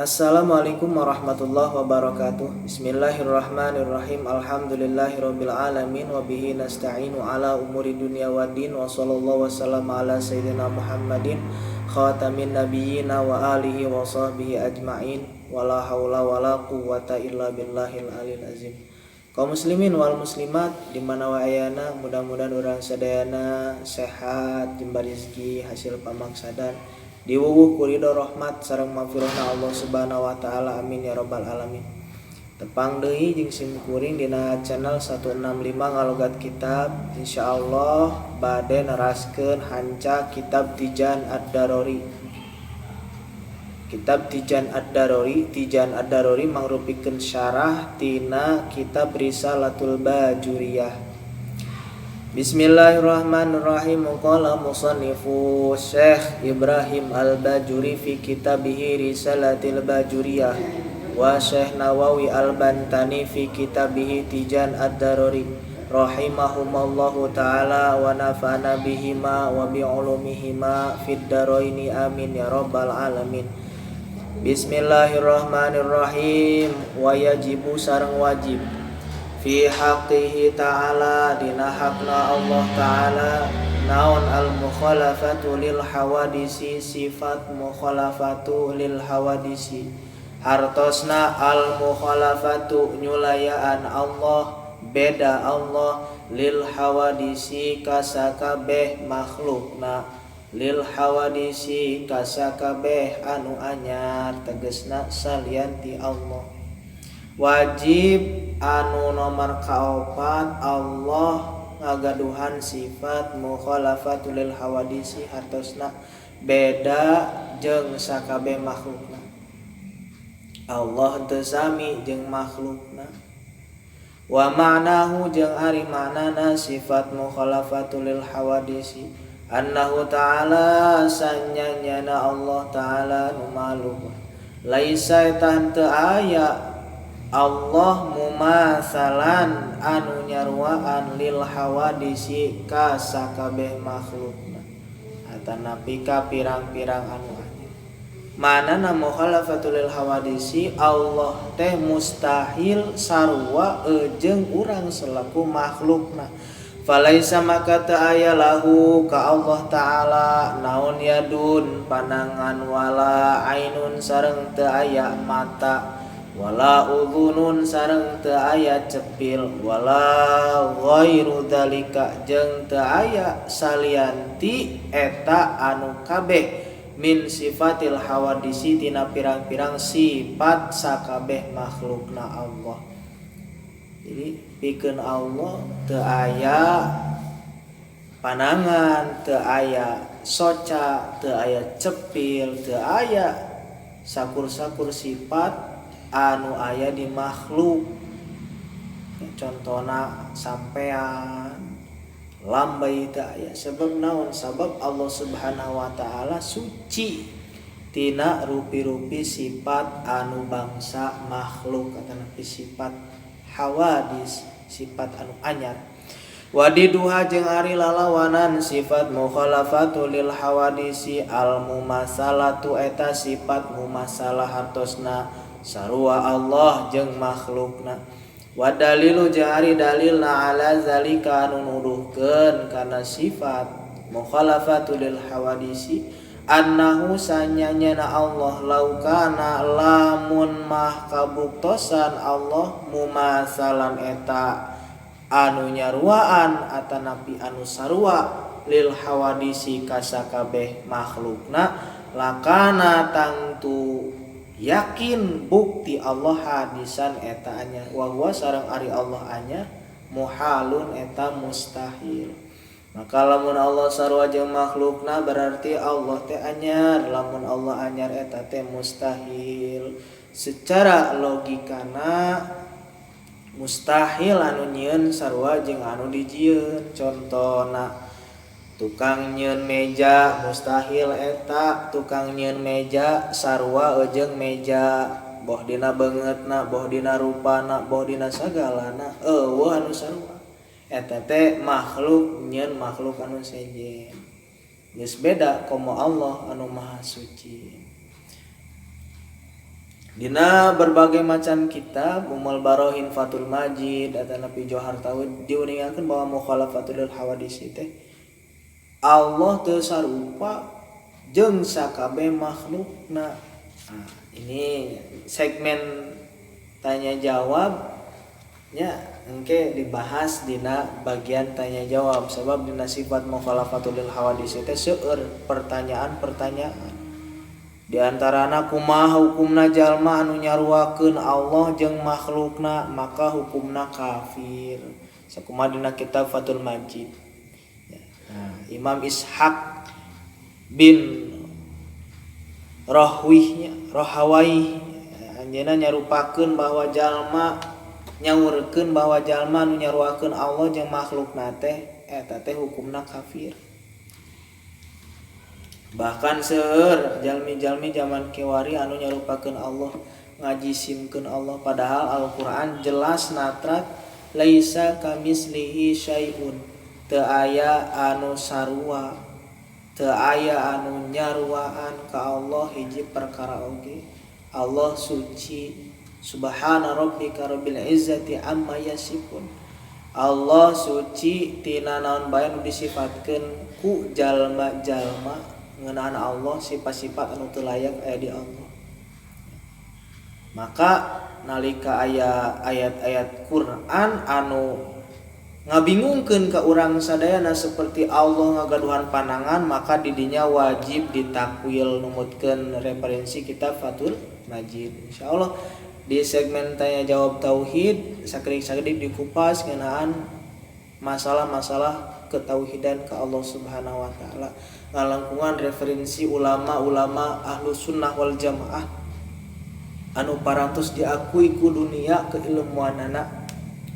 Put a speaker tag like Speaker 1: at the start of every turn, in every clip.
Speaker 1: Assalamualaikum warahmatullahi wabarakatuh. Bismillahirrahmanirrahim. Alhamdulillahirabbil alamin wa bihi nasta'inu ala umuri dunya waddin wa sallallahu wasallam ala sayyidina Muhammadin khatamin nabiyyina wa alihi wa sahbihi ajmain wala haula wala quwwata illa billahil alil azim. Kaum muslimin wal muslimat di mana wae ayana, mudah-mudahan urang sadayana sehat, jembar rezeki, hasil pamaksadan, diwuwuh ku ridho, rahmat sareng magfirahna Allah Subhanahu wa taala. Amin ya rabbal alamin. Tepang deui jeung sim kuring dina channel 165 Ngalogat Kitab. Insyaallah bade neraskeun hanca kitab Tijan Ad-Darori. Kitab Tijan Ad-Darori, Tijan Ad-Darori mangrupikeun syarah tina kitab Risalatul Bajuriyah. Bismillahirrahmanirrahim. Qala musannifu Syekh Ibrahim Al-Bajuri fi kitabihi Risalatil Bajuriyah wa Syekh Nawawi Al-Bantani fi kitabihi Tijan Ad-Darori rahimahumallahu taala wa nafa'ana bihima wa bi ulumihima fid daraini, amin ya rabbal alamin. Bismillahirrahmanirrahim. Wa yajibu sareng wajib fi haqqihi ta'ala dina hakna Allah ta'ala naon al mukhalafatu lil hawadisi, sifat mukhalafatu lil hawadisi, hartosna al mukhalafatu nyulayaan Allah, beda Allah, lil hawadisi kasakabeh makhlukna, lil hawadisi kasakabeh anu anyar, tegesna salian ti Allah. Wajib anu nomor kaopat, Allah ngagaduhan sifat mukhalafatul lil hawadisi, hartosna beda jeung sakabeh makhlukna. Allah teu sami jeung makhlukna. Wa ma'nahu jeung ari maknana sifat mukhalafatul lil hawadisi, annahu ta'ala sanyanyana Allah ta'ala nu maluhur, laisa eta henteu aya Allah mumasalan anu nyaruaan lil hawadisi ka sakabeh makhlukna atanapi ka pirang-pirang anu anyar. Manana mukhalafatul lil hawadisi, Allah teh mustahil sarua jeung urang selaku makhlukna. Falaisa maka teu aya lahu ka Allah ta'ala naon yadun panangan, wala ainun sareng teu aya mata, wala udhunun sareng teu aya cepil, wala ghairu dzalika jeung teu aya salianti eta anu kabeh, min sifatil hawadisi tina pirang-pirang sifat sakabeh makhlukna Allah. Jadi pikeun Allah teu aya panangan, teu aya soca, teu aya cepil, teu aya sakur-sakur sifat anu aya di makhluk, contohna sampean lambai teu aya. Sebab naon? Sabab Allah Subhanahu wa taala suci tina rupi-rupi sifat anu bangsa makhluk atanapi sifat hawadis, sifat anu anyar. Wadiduha jeung ari lalawanan sifat mukhalafatu lil hawadisi, al mumasalatu eta sifat mumasalah, hartosna sarua Allah jeung makhlukna. Wa dalilu jeung ari dalilna ala zalika anu nuduhkeun kana sifat mukhalafatu lil hawadisi, annahu sanyanyana Allah laukana lamun mah kabuktosan Allah mumasalan eta anu nyaruaan atanapi anu sarua lil hawadisi kasakabeh makhlukna, lakana tangtu yakin bukti Allah hadisan eta anyar, wa huwa sareng ari Allah anyar muhalun eta mustahil. Maka lamun Allah sarua jeung makhlukna berarti Allah teh anyar. Lamun Allah anyar eta teh mustahil. Secara logikana mustahil anu nyieun sarua jeung anu dijieun. Contona tukang nyieun meja, mustahil eta tukang nyieun meja sarua jeung meja, boh dina beungeutna, boh dina rupana, boh dina sagalana, euweuh anu sarua. Eta teh makhluk nyieun makhluk anu sejen, geus beda komo Allah anu maha suci. Dina berbagai macam kitab Ummul Barohin, Fathul Majid atanapi Johar Tauhid diuningakeun bahwa mukhalafatul hawadis teh Allah teu sarupa jeung sakabeh makhlukna. Nah, ini segmen tanya jawab nya engke dibahas dina bagian tanya jawab sebab dina sifat mukhalafatul hawadis teh seueur pertanyaan-pertanyaan. Di antarana kumaha hukumna jalma anu nyaruakeun Allah jeung makhlukna maka hukumna kafir. Sakumaha dina kitab Fathul Majid. Nah, Imam Ishaq bin Rahwih Rahawai anjeunna nyarupakeun bahwa jalma nyaurkeun bahwa jalma anu nyaruakeun Allah jeung makhlukna teh eta teh hukumna kafir. Bahkan seueur jalmi-jalmi zaman kiwari anu nyarupakeun Allah ngajisimkeun Allah padahal Al-Qur'an jelas natrat laisa kamislihi syai'un teu aya anu sarua teu aya anu nyaruaan ka Allah hiji perkara oge. Allah suci subhana rabbika rabbil izzati amma yasifun. Allah suci tina naon bae nu disifatkeun ku jalma-jalma ngeunaan Allah sifat-sifat anu teu layak aya di Allah. Maka nalika aya ayat-ayat Quran anu ngabingungkeun ka urang sadayana seperti Allah ngagaduhan panangan maka didinya wajib ditakwil numutkeun referensi kitab Fathul Majid. Insyaallah di segmen tanya jawab tauhid sakedik-sakedik dikupas ngeunaan masalah-masalah ketauhidan ke Allah Subhanahu wa taala. Ngalangkungan referensi ulama-ulama ahlu sunnah wal jamaah anu parantos diakui ku dunia keilmuanana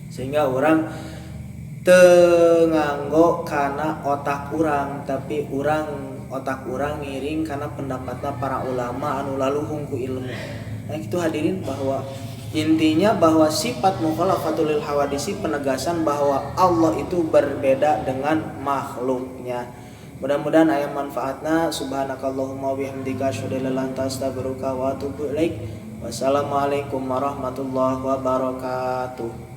Speaker 1: sehingga orang teu nganggo kana otak urang tapi urang otak urang ngiring kana pendapatna para ulama anu laluhung ku ilmu. Nah itu hadirin bahwa intinya bahwa sifat mukhalafatul lil hawadisi penegasan bahwa Allah itu berbeda dengan makhluknya. Mudah-mudahan aya manfaatna. Subhanakallahumma wa bihamdika asyhadu an la ilaha illa anta astaghfiruka wa atubu ilaik. Wassalamualaikum warahmatullahi wabarakatuh.